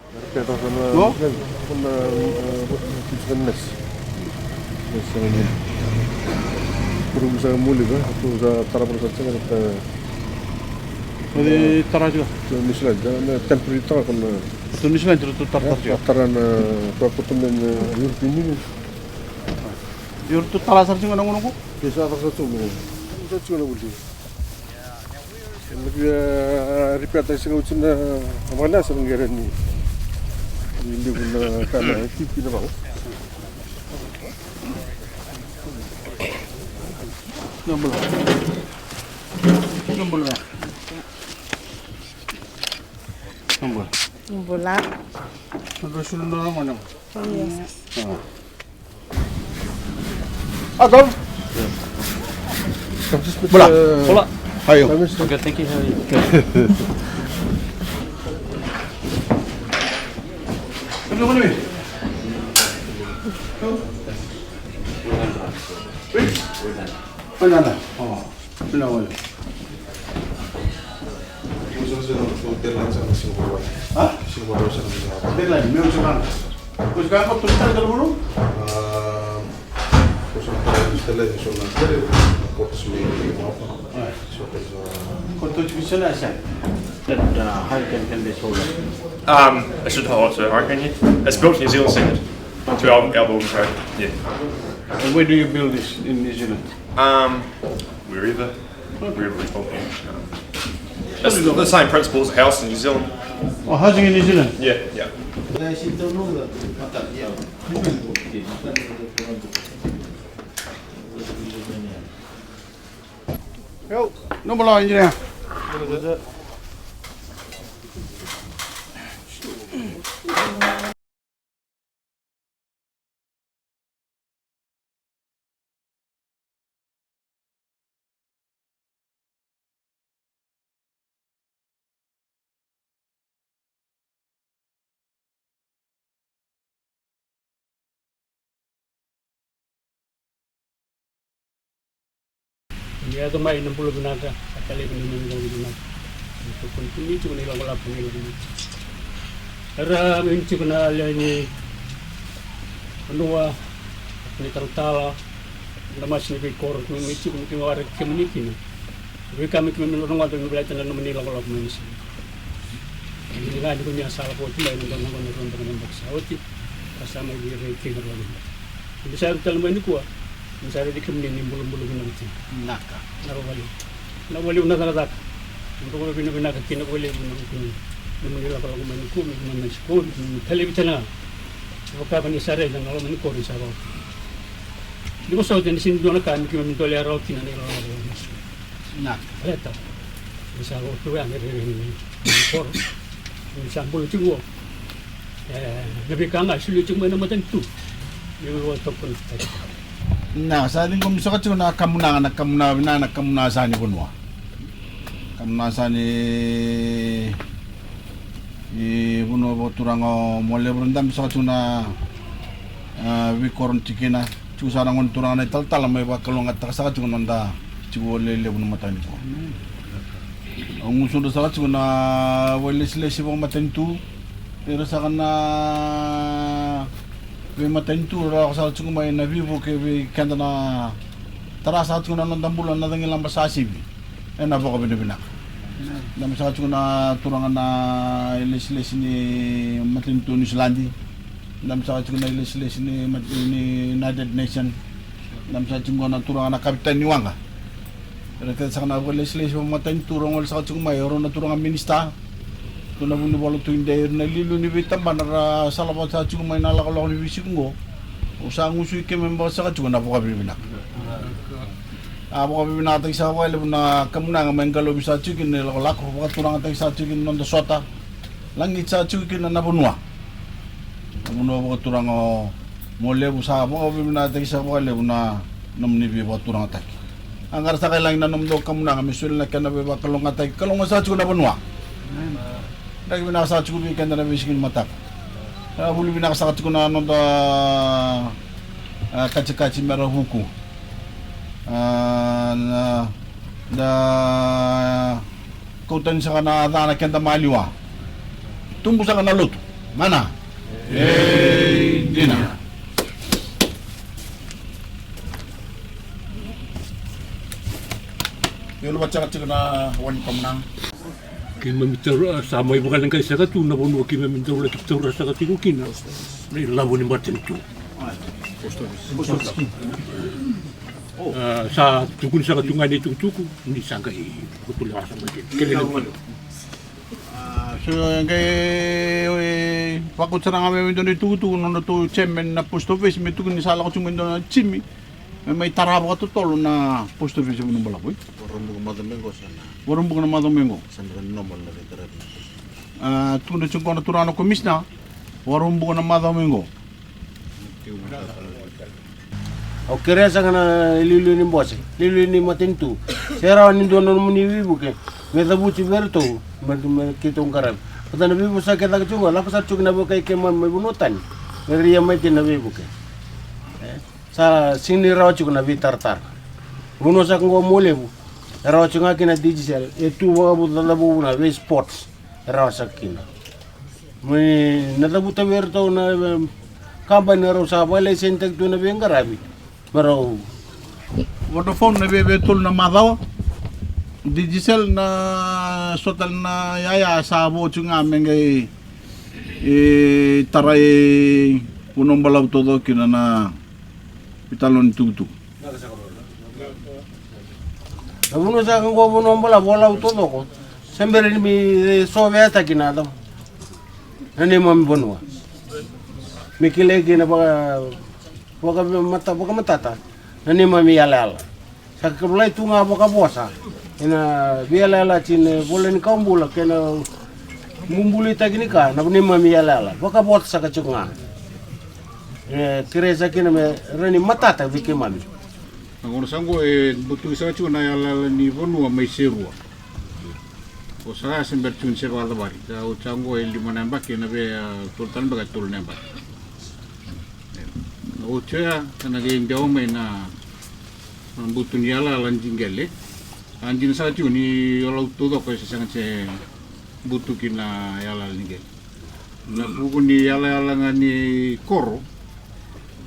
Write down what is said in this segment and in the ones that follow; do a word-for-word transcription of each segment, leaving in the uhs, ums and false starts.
Ko? Ko na, e, ko na nasi. Nasi sa ni. Kuru sa muli ka, ko sa tara pa sa tara ta. Ko ni tara tiko. Ko New Zealand, na temporary tara ko na. Ko New Zealand, ko tara tara tiko. Tara na, ko ko tu na European Union. Io, tu tala sara tiko na gauna qo. Ke sa tala sara tiko na gauna qo. Sa tiko na vuli. Na via ripeta sega oti na vakanasa na qere ni. Ni livu na kana titi na vau. Na bula. Na bula. Na bula. Na bula. Na bula sulu na gauna. Yes. Adam. Bula. Bula. How are you? Okay, thank you. How are you? Come on, come on. Wait. Wait, Nana. Oh. Bula, bula. Ha? Deadline, meu sa. Ko sa ka ko tu tale tale bulu? Ah, ko sa tale tale so na tale ko tu simi mo. Ko tu simi sala sa. That, uh, hurricane can be sold. Um, I should hold to hurricane. It's built in New Zealand standard. To our, our building code. Yeah. And where do you build this in New Zealand? Um, wherever. Really popular. It's the, the same principle as a house in New Zealand. Oh, housing in New Zealand? Yeah, yeah. Yo, no more engineer. Ni yaco mai na bula vinaka, sa ka levu ni nomu ilakolako vinaka. Ni tokoni tiko na ilakolako, na ilakolako. Era mai tiko na lewe ni vanua, ni talatala, na masu ni veikoro, ni tiko ni kemuni kina. Veika me keimami rogoca me baleta na nomuni ilakolako mai na siga. Ni ga ni ko ni a sala oti mai na dua na gauna, rua na gauna beka sa oti, ka sa mai vei ira e kina rua na gauna. Ni sa yaco tale mai nikua, ni sa raici kemuni ni bulabula vinaka tiko. Vinaka. Vinaka vakalevu. Vinaka vakalevu na cakacaka. Ni ko vinavinaka kina vakalevu na vuku ni nomuni ilakolako mai nikua, me keimami sikovi, me keimami talevi tale ga. Vaka ni sa raica na loma ni koro ni sa rawa. Ni ko sa oti ni sega ni dua na ka me keimami dolea rawa kina na ilakolako mai na siga. Na baleta ni sa vo tu ya na rere ni koro ni sa bula tiko. E, na veika ga e solia tiko mai na matanitu ni vakatokanitaki. Na sa ciqomi saka tiko na kamunaga, na kamunaga vinaka, na kamunaga sa ni vanua. Kamunaga sa ni vanua vakaturaga o Mualevu, ra dabe saka tiko na, a, veikoro ni tikina. Tiko sara na gone turaga na italatala mai vakalougatataka saka tiko na noda tiko lelevu na matanitu. Au gusudra saka tiko na vakailesilesi vakamatanitu, ira saka na veimatanitu ra lako saka tiko mai na veivuke vei keda na tara saka tiko na noda bula na cagilaba sa sivi. Ena vakavinavinaka. Dabe saka tiko na turaga na ilesilesi ni matanitu o Niusiladi. Dabe saka tiko na ilesilesi ni mat-, ni United Nation. Dabe saka tiko na turaga na kapitani ni waqa. Era kece saka na vakailesilesi vakamatanitu ra gole saka tiko mai, o rau na turaga minisita. Tu na vunivola tu i dei, ira na liuliu ni veitabana ra salavata saka tiko mai na lakolako ni veisiko oqo. Au sa gusu i keimami vaka saka tiko na vakavinavinaka. A vakavinavinakataki saka vakalevu na kamunaga mai qalovi saka tiko kina na ilakolako, vakaturagataki saka tiko kina na noda sota. Lagiti saka tiko kina na vanua. Na vanua vakaturaga o Mualevu, sa vakavinavinakataki saka vakalevu na nomuni veivakaturagataki. A qara saka i lagi na nomudou kamunaga me soli na kena veivakalougatataki, kalougata saka tiko na vanua. Draki vinaka saka tiko vei keda na veisiga ni mataka. A vuli vinaka saka tiko na noda, a, katikati me ra vuku. A, na, da kau tani saka na ca na keda maliwa. Tubu saka na lotu. Mana. Ei, dina. Io, luvacaka tiko na wani pamunaga. Keimami taura, sa mai vakaleqai saka tu na vanua keimami dau laki taura saka tiko kina na ilavo ni matanitu. A, sa tukuni saka tu ga ni tukutuku ni sa qai vakatulewa saka mai kina. Kemuni. A, so qai, e, vakauta sara ga mai e dua na itukutuku na nodratou chairman na post office me tukuni sa lako tiko mai e dua na jimi me mai tara vakatotolo na post office e Vanuabalavu. Vakarau buka macawa mai qo sa na. Vakarau buka na macawa mai qo. Sa na normal na veiqaravi. A, tukuna tiko na turaga na komisina, vakarau buka na macawa mai qo. Au kerea saka na iliuliu ni bose, iliuliu ni matanitu. Se rawa ni dua na nomuni veivuke me cavuti vei iratou me, me keitou qaravi. Vata na veivosaki e caka tiko qo, lako sara tiko na veiwekani keimami mai vanua tani me ra ia mai kina na veivuke. E, sa sega ni rawa tiko na veitaratara. Vanua saka qo Mualevu e rawa tiko ga kina na Digicel, e tu vakavuna, vakavuna vei sports e rawa saka kina. Mai na cavuta vei iratou na, em, kabani rau sa vakalaisenitaki tu na veiqaravi me rau. Vodafone na viavia tolu na macawa. Digicel na so tale na yaya sa vo tiko ga me qai, e, tara e Vanuabalavu taucoko kina na veitalanoa ni tukutuku. Na vanua saka qo Vanuabalavu, Vunivalu taucoko, se bera ni, e, soveyataki na cava, na neimami vanua me kilai kina vaka, vaka, mata, vakamatata na neimami yalayala. Sa volai tu ga vakavosa ena veiyalayalati ni vola ni kawa bula kei na bubuluitaki ni ka na neimami yalayala. Vakavosa saka tiko ga. E, kerea saka kina me rawa ni matata vei keimami. Na gauna sa qo e butuki saka tiko na yalayala ni vanua mai Serua. O saka se bera tiko ni se vakacavari. Sa oti saka qo e lima na yabaki, ena vei, a, tolu tale beka e tolu na yabaki. Na oti oya sa na qai dewa mai na, na butu ni yalayala ni qele. A, dina saka tiko ni yalayala taucoko e se sega ni se butuki na yalayala ni qele. Na vuku ni yalayala ga ni koro,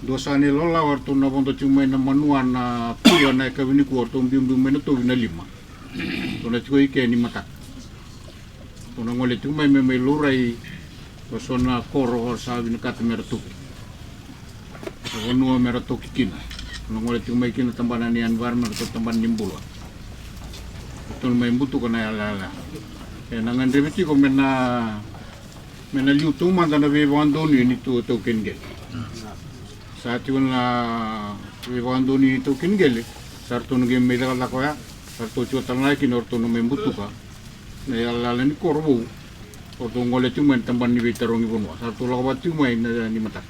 dua saka na ilawalawa, o ratou na vodo tiko mai na Manua, na Kula, na yakavi nikua o ratou biubiu mai na Tovi na lima. Ratou na tiko i ke ni mataka. Ratou na gole tiko mai me mai laurai e so na koro era sa vinakata me ra tuku, na vanua me ra toki kina. Ratou na gole tiko mai kina tabana ni environment, ratou tabana ni bula. Ratou na mai butuka na yalayala. E na gadrevi tiko me na, me na liu taumada na veivakadonui ni tu, taukei ni qele. Sa tiko na veivakadonui ni taukei ni qele, sa ratou na qai mai cakacaka oya, sa ratou tiko tale ga kina o ratou na mai butuka na yalayala ni koro vou. O ratou gole tiko mai na tabana ni veitarogi vanua, sa ratou lako vata tiko mai na ni mataka.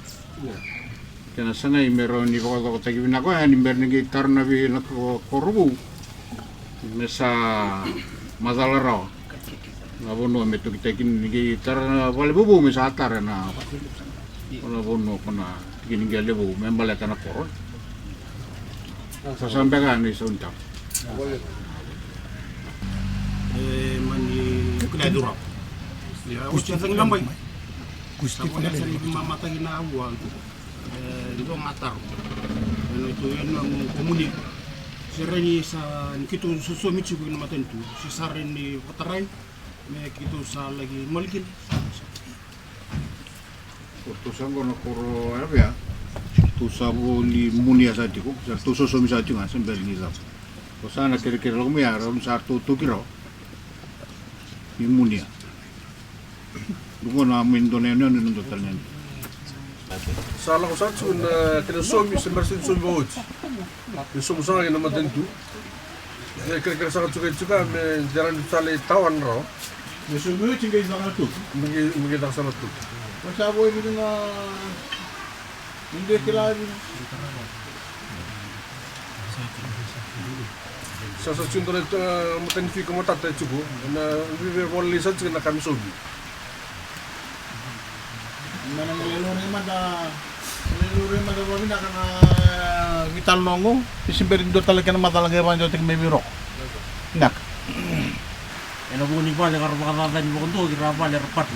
Kena sagai me rawa ni vakacokotaki vinaka oya ni bera ni qai tara na vei na ko-, koro vou, me sa macala rawa na vanua me tokitaki kina, ni qai tara na vale vovou me sa tara na, na vanua ko na tiki ni qele vou me baleta na koro. Sa, sa beka na isau ni tama. E mani kila e curu. Ia, o sa cagi labai. Sa ko na sa ni mamataki na vua. E dua ga taro ena tou, ena nomu komuni. Se rawa ni sa ni keitou sosomi tiko ena matanitu, se sa rawa ni vakatarai me keitou sa laki gole kina. O ratou sa qo na koro Yavea, ratou sa voli munia sa tiko, sa ratou sosomi sa tiko ga, se bera ni cava. O sa na kerekere lako mai ya, ratou sa ratou toki rawa ni munia. Dua na mai dua na yanuyanu, na dua tale na yanuyanu. Sa lako sara tiko na kena somi, se bera se ni somi vakaoti. Me somi sara ga na matanitu. E kerekere sara tiko, tiko me dera ni tale tawan rawa. Me somi oti qai caka na toki. Me qai, me qai caka sara na toki. Sa vo e vica na Ni dua e kila vina. Sa, sa tiko dua na, e, matanitu ka matata e tiko. Na vive volai sa tiko na ka me sovi. Na, na, na lelore mada, lelore mada vakavinaka na, e, veitalanoa qo. Ni se bera ni dua tale kena macala qai vakadewataki mai vei Roko. Vinaka. Ena vuku ni vale ka ra vakacacani vakadua ki ra vale ra patu.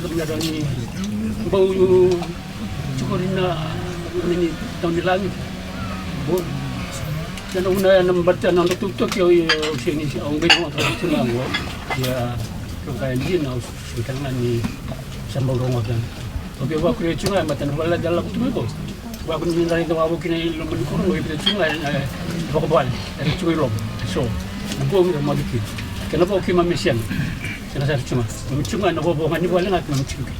yaco me rawa ni bau sikori na, na ni tau ni lagi. Bau. Ia na vuna na bata na noda tutoki au ia au sega ni au qai rogoca tu ga qo. Ia rogoca e dina au sega tale ga ni sa bau rogoca. Au via vakuria tu ga e mata na vale da lako tu mai qo. Vaku ni da raica wavoki na i loma ni koro qo e vita tu ga e vakavale era tu ga i loma. So na qo mira moce kina. Kena vau keimami sega. Sega sara tu ga. Keimami tu ga na vovo ga ni vale ga keimami tu ga.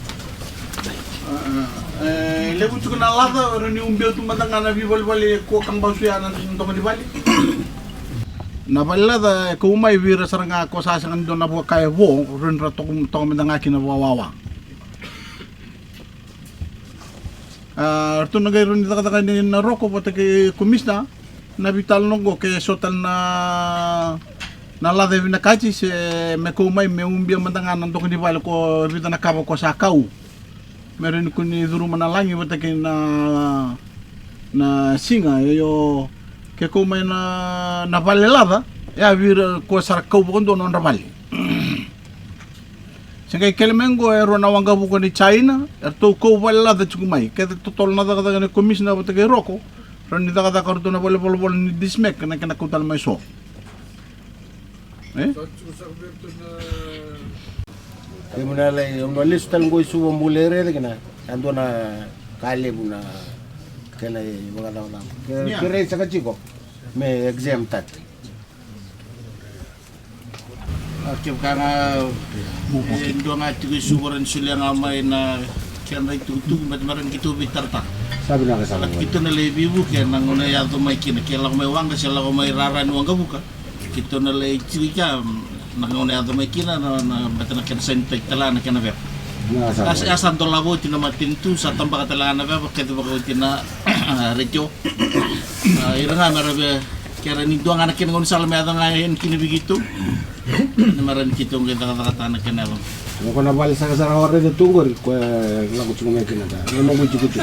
E levu tiko na laca, o rawa ni ubia tu mada ga na veivalevale ko kabasu ya na doka ni vale. Na vale laca e kau mai vei ira sara ga ko sa sega ni dua na vua ka e vo, o rawa ni ra toka, toka mada ga kina vakawawa. A, ratou na qai rawa ni cakacaka ni na roko vata kei komisina. Na veitalanoa oqo ke so tale na, na laca e vinakati se me kau mai me ubia mada ga na doka ni vale ko vica na kava ko sa kau. Me rawa ni kua ni curuma na lagi vata kei na, na siga, io, ke kau mai na, na vale laca, e a vei ira ko sa ra kau vakadua na nodra vale. Se qai kele mai oqo e rua na waqavuka ni China, eratou kau vale laca tiko mai. Kece totolo na cakacaka ni komisina vata kei Roko, rawa ni cakacaka ratou na vale volavola ni Dismac na kena kau tale mai so. E? Kemuni na lai, au na lesu tale qo i Suva, bau lai raica kina, a dua na ka levu na kena ivakacavacava. Ke, kerei saka tiko me exempt taki. A, kevaka ga e dua ga tiko i Suva ra ni solia ga mai na kedra itukutuku, baleta me rawa ni keitou veitaratara. Sa vinaka sara. Keitou na lai veivuke ena gauna e yaco mai kina, ke lako mai waqa se lako mai rara ni waqavuka. Keitou na lai tiko i kea na gauna e yaco mai kina na, na, baleta na kena sanitaki tale ga na kena veva. Vinaka sara. A sa dolava oti na matanitu, sa tabaka tale ga na veva, kece vakaoti na retio. A, ira ga me ra via Ke rawa ni dua ga na kena gaunisala me yaco ga yani kina vei keitou. Na me rawa ni keitou qai cakacakataka na kena yaco. Ko na vale sakasaka o raica tu qori ko e lako tiko mai kina ta. Na noqu tiko tu.